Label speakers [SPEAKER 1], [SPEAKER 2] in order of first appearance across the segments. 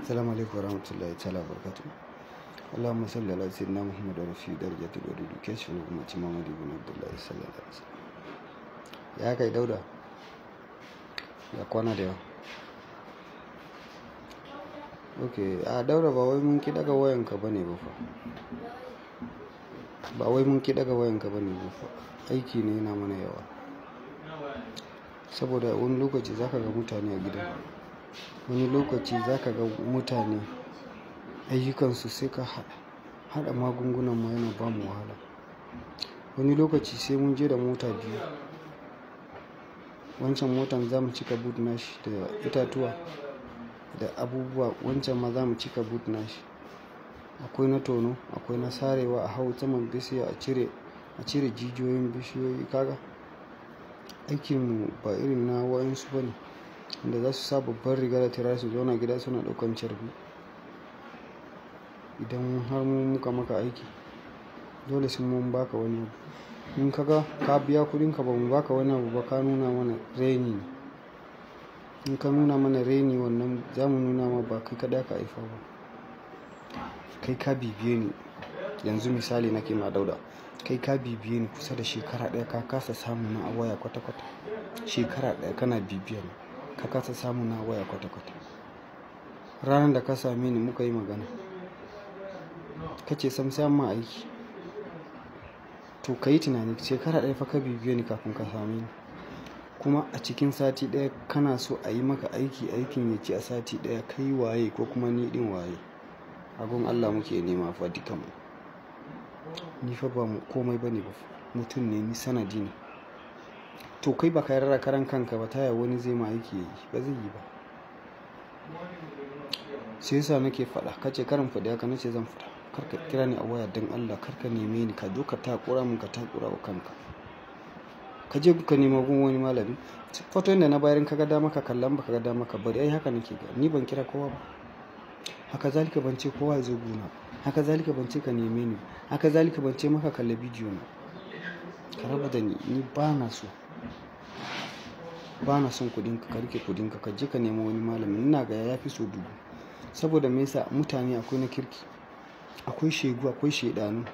[SPEAKER 1] Assalamu alaikum warahmatullahi ta'ala wabarakatuh. Allahumma salli ala sayyidina Muhammad wa rafi darajatul wadud kashful ummati Muhammad ibn Abdullah sallallahu alaihi wasallam. Ya kai Dauda, ya kwana da yawa. Okay, a Dauda ba wai mun ki daga wayanka bane ba fa. Ba wai mun ki daga wayanka bane ba fa. Aiki ne yana mana yawa. Saboda wani lokaci zaka ga mutane a gida. Wani lokaci zaka ga mutane ayyukansu sai ka haɗa magungunan ma yana bamu wahala. Wani lokaci sai mun je da mota biyu. Wancan motan za mu cika boot nashi da itatuwa da abubuwa. Wancan ma za mu cika boot nashi. Akwai na tono, akwai na sarewa a hau saman bishiya a cire jijiyoyin bishiyoyi. Kaga aikinmu ba irin na wayansu bane inda za su sa babbar riga da tira su zauna gida suna ɗaukan carbi. Idan har mu muka maka aiki, dole sai mun baka wani abu. In ka ga ka biya kuɗinka ba mu baka wani abu ba, ka nuna mana raini ne. In ka nuna mana raini wannan za mu nuna ma ba kai kaɗai aka haifa ba. Kai ka bibiye ni yanzu misali nake ma Dauda. Kai ka bibiye ni kusa da shekara ɗaya ka kasa samu na a waya kwata-kwata. Shekara ɗaya kana bibiya ni ka kasa samu na a waya kwata-kwata. Ranar da ka same ni muka yi magana. Ka ce sam sai an ma aiki. To ka yi tunani shekara ɗaya fa ka bibiye ni kafin ka same ni. Kuma a cikin sati ɗaya kana so a yi maka aiki, aikin ya ci a sati ɗaya, kai waye ko kuma ni ɗin waye? A gun Allah muke nema fa dukanmu. Ni fa ba komai bane ba, mutum ne ni, sanadi ne. To kai ba ka yarda karan kanka ba, taya wani zai ma aiki yayi? Ba zai yi ba. Sai yasa nake faɗa, ka ce kar in faɗi haka, nace zan faɗa. Kar ka kira ni a waya don Allah, kar ka neme ni, ka zo ka takura mun, ka takura wa kanka. Ka je ka nema gun wani malami. Foton da na bayar in ka ga dama ka kalla, in ba ka ga dama ka bari. Ai haka nake ga. Ni ban kira kowa ba. Haka zalika ban ce kowa ya zo guna ba. Haka zalika ban ce ka neme ni ba. Haka zalika ban ce maka kalla bidiyo na. Ka rabu da ni, ni ba na so. Ba na son kuɗinka, ka rike kuɗinka, ka je ka nemo wani malami. Ina ga ya fi so dubu. Saboda me yasa mutane akwai na kirki, akwai shegu, akwai shaidanu.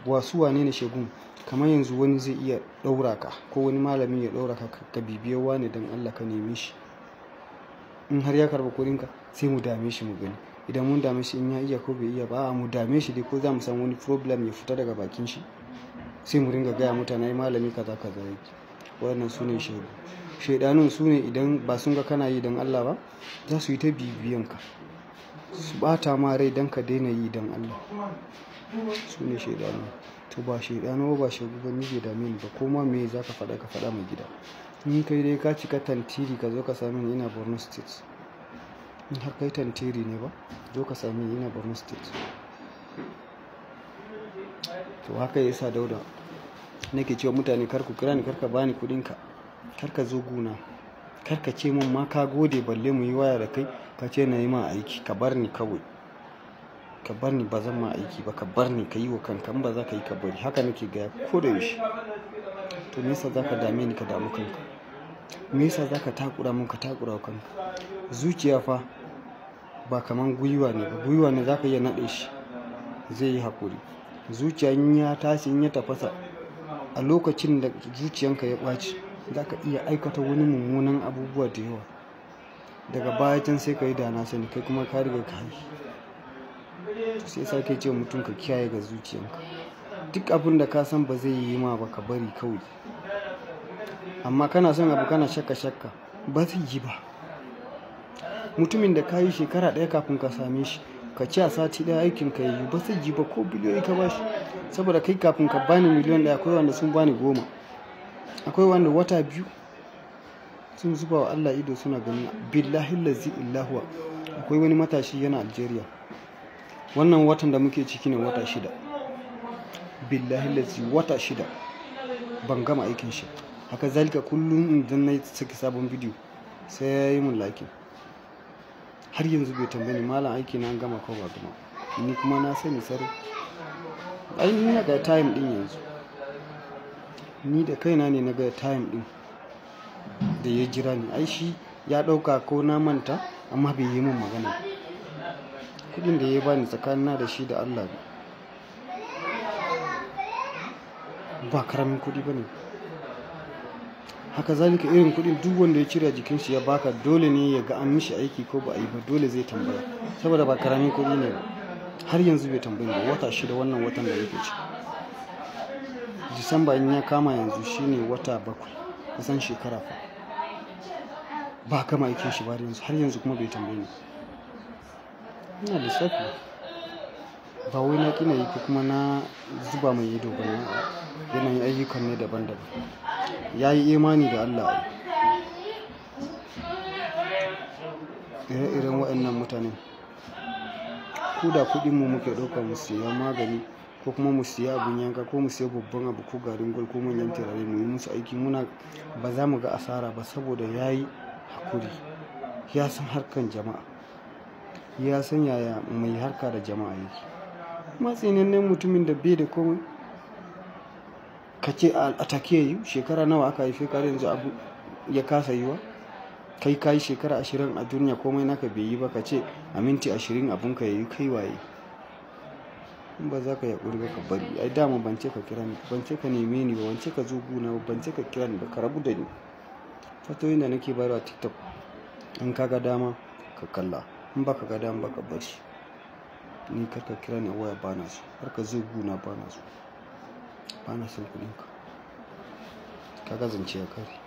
[SPEAKER 1] Wasu wane ne shegun? Kamar yanzu wani zai iya ɗaura ka ko wani malami ya ɗaura ka, ka bibiye wane don Allah ka neme shi. In har ya karɓi kuɗinka sai mu dame shi mu gani. Idan mun dame shi in ya iya ko bai iya ba, a'a mu dame shi dai ko za mu san wani problem ya fita daga bakin shi. Sai mu ringa gaya mutane ai malami kaza kaza yake. Waɗannan su ne shegu. Shaidanun su ne idan ba sun ga kana yi don Allah ba, za su yi ta bibiyan ka. Su ɓata ma rai don ka daina yi don Allah. Su ne shaidanu. To ba shaidanu ba shegu ba, ni bai dame ni ba. Ko ma me za ka faɗa ka faɗa mai gida. In kai dai ka cika tantiri ka zo ka same ni ina Borno State. In har kai tantiri ne ba, zo ka same ni ina Borno State. To haka yasa Dauda nake cewa mutane kar ku kira ni, kar ka bani kuɗinka, kar ka zo guna, kar ka ce mun ma ka gode balle mu yi waya da kai, ka ce na yi ma aiki, ka bar ni kawai. Ka bar ni, ba zan ma aiki ba, ka bar ni ka yi wa kanka, in ba za ka yi ka bari. Haka nake gaya ko da yaushe. To me yasa za ka dame ni ka damu kanka? Me yasa za ka takura mun ka takura wa kanka? Zuciya fa ba kaman gwiwa ne ba. Gwiwa ne za ka iya naɗe shi, zai yi haƙuri. Zuciya in ya tashi in ya tafasa a lokacin da zuciyanka ya ɓaci, za ka iya aikata wani mummunan abubuwa da yawa. Daga baya can sai ka yi dana sani kai kuma ka riga ka yi. To sai yasa ake cewa mutum ka kiyaye ga zuciyanka. Duk abun da ka san ba zai yi ma ba ka bari kawai. Amma kana son abu kana shakka shakka, ba zai yi ba. Mutumin da ka yi shekara ɗaya kafin ka same shi, ka ci a sati ɗaya aikin ka yayi, ba zai yi ba ko biliyoyi ka bashi. Saboda kai kafin ka bani miliyan 1 akwai wanda sun bani 10. Akwai wanda wata biyu sun zuba wa Allah ido suna ganin billahi lazi illa huwa. Akwai wani matashi yana Algeria. Wannan watan da muke ciki ne wata 6. Billahi lazi wata 6 ban gama aikin shi. Haka zalika kullum idan na saki sabon bidiyo sai ya yi mun like. Har yanzu bai tambaye ni malam aiki na an gama ko ba gama. Ni kuma na sani sarai. Ai ni na ga time ɗin yanzu. Ni da kaina ne na ga time ɗin da ya jira ni. Ai shi ya ɗauka ko na manta Amma bai yi min magana ba. Kuɗin da ya bani tsakanina da shi da Allah ba karamin kuɗi ba ne. Haka zalika irin kuɗin duk wanda ya cire a jikin shi ya baka dole ne ya ga an mishi aiki ko ba a yi ba, dole zai tambaya. Saboda ba karamin kuɗi ne ba. Har yanzu bai tambaye ni ba. Wata 6 wannan watan da yake ciki. Disamba in ya kama yanzu shine wata 7 kusan shekara fa. Ba gama aikin shi ba har yanzu, har yanzu kuma bai tambaye ni. Ina lissafi. Ba wai na ƙi na yi ko kuma na zuba mai ido ba ne. Yanayin ayyukan ne daban daban. Ya yi imani da Allah ai. Ire-iren waɗannan mutanen. Ko da kuɗin mu muke ɗauka mu siya magani ko kuma mu siya abin yanka ko mu siya babban abu ko garin gwal ko manyan turare mu yi musu aiki muna ba za mu ga asara ba saboda ya yi hakuri. Ya san harkar jama'a. Ya san yaya mai harka da jama'a yake. Matsinannen mutumin da bai da komai. Ka ce a take yayi shekara nawa aka haife ka har yanzu abu ya kasa yiwuwa. Kai ka yi shekara 20 a duniya komai naka bai yi ba ka ce a minti 20 abun ka yayi kai waye. In ba za ka yi haƙuri ba ka bari. Ai dama ban ce ka kira ni, ban ce ka neme ni ba, ban ce ka zo guna ba, ban ce ka kira ni ba, ka rabu da ni. Fatoyin da nake bayarwa a TikTok in ka ga dama ka kalla, in ba ka ga dama ba ka bari. Ni kar ka kira ni a waya bana so, kar ka zo guna bana so. Bana son kuɗin ka. Ka ga zance ya ƙare.